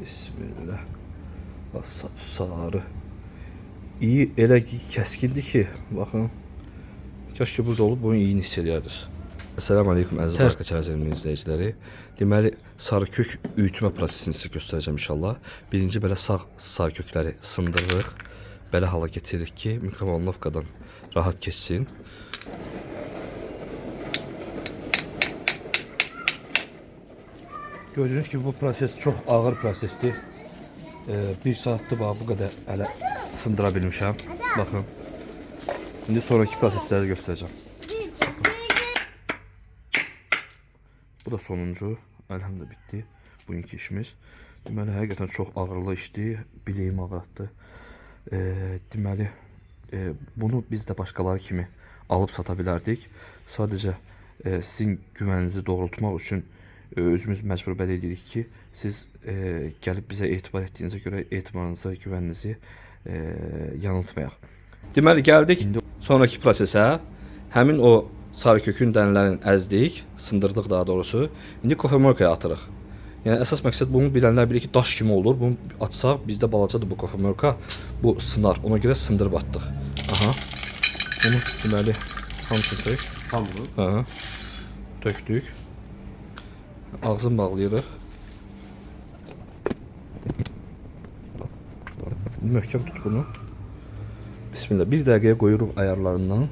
Bismillah. Bax, sapsarı. İyi elə ki, kəskindir ki, baxın. Kaş ki burada olub bunun iyini hiss eləyərdiniz. Assalamu aleykum əziz Barka çayzəminin izləyiciləri. Deməli, sarı kök üyütmə prosesini sizə göstərəcəm inşallah. Birinci belə sağ sarı kökləri sındırırıq. Belə hala getiririk ki, mikrovolnovkadan rahat keçsin. Gördüyünüz kimi bu proses çox ağır prosesdir. Bir saatdır bax bu qədər hələ sındıra bilmişəm. Baxın. İndi sonraki prosesləri göstərəcəm. Bu da sonuncu. Elhamdülillah bitdi bugünkü işimiz. Deməli həqiqətən çox ağırlı işdi. Biləyim ağrıtdı. Deməli bunu biz də başqaları kimi alıb sata bilərdik. Sadəcə sizin güvəninizi doğrultmaq üçün özümüz məcbur belə edirik ki, siz gəlib bizə etibar etdiyinizə görə etibarınızı, güvəninizi yanıltmayaq. Deməli gəldik indi sonraki prosesə. Həmin o sarı kökün dənələrini əzdik, sındırdıq daha doğrusu. İndi kofemorkaya atırıq. Yəni əsas məqsəd bunu bilənlər bilir ki, daş kimi olur. Bunu atsaq bizdə balacadır bu kofemorka, bu sınar. Ona görə sındırıb atdıq. Aha. Bunu deməli hamısını tök. Hamuru. Aha. Tökdük. Ağzını bağlayırıq. Möhkəm tut bunu. Bismillah. Bir dəqiqəyə qoyuruq ayarlarından.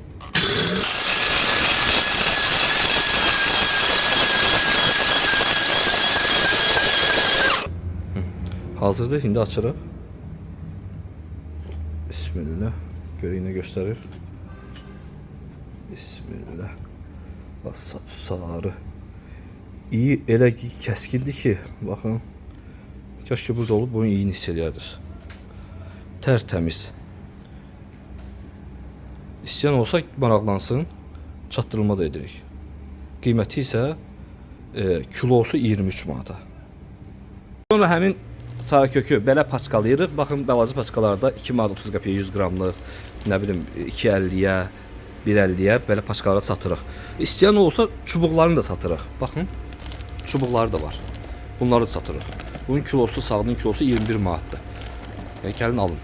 Hı. Hazırdır. İndi açırıq. Bismillah. Görək nə göstərir. Bismillah. Bax, sapsarı. İyi elə ki, kəskindir ki, baxın. Kaş ki burada olub bunun iyini hiss eləyərdiniz. Tərtəmiz. İstəyən olsa maraqlansın, çatdırılma da edirik. Qiyməti isə kilosu 23 manata. Sonra həmin sarı kökü belə paçkalayırıq. Baxın, balaca paçkalarda 2 manat 30 qəpiyə 100 qramlıq, nə bilim 2.50-yə, 1.50-yə belə paçkalara satırıq. İstəyən olsa çubuqlarını da satırıq. Baxın, çubuqları da var. Bunları da satırıq. Bunun kilosu, sağının kilosu 21 manatdır. Yəni gəlin alın.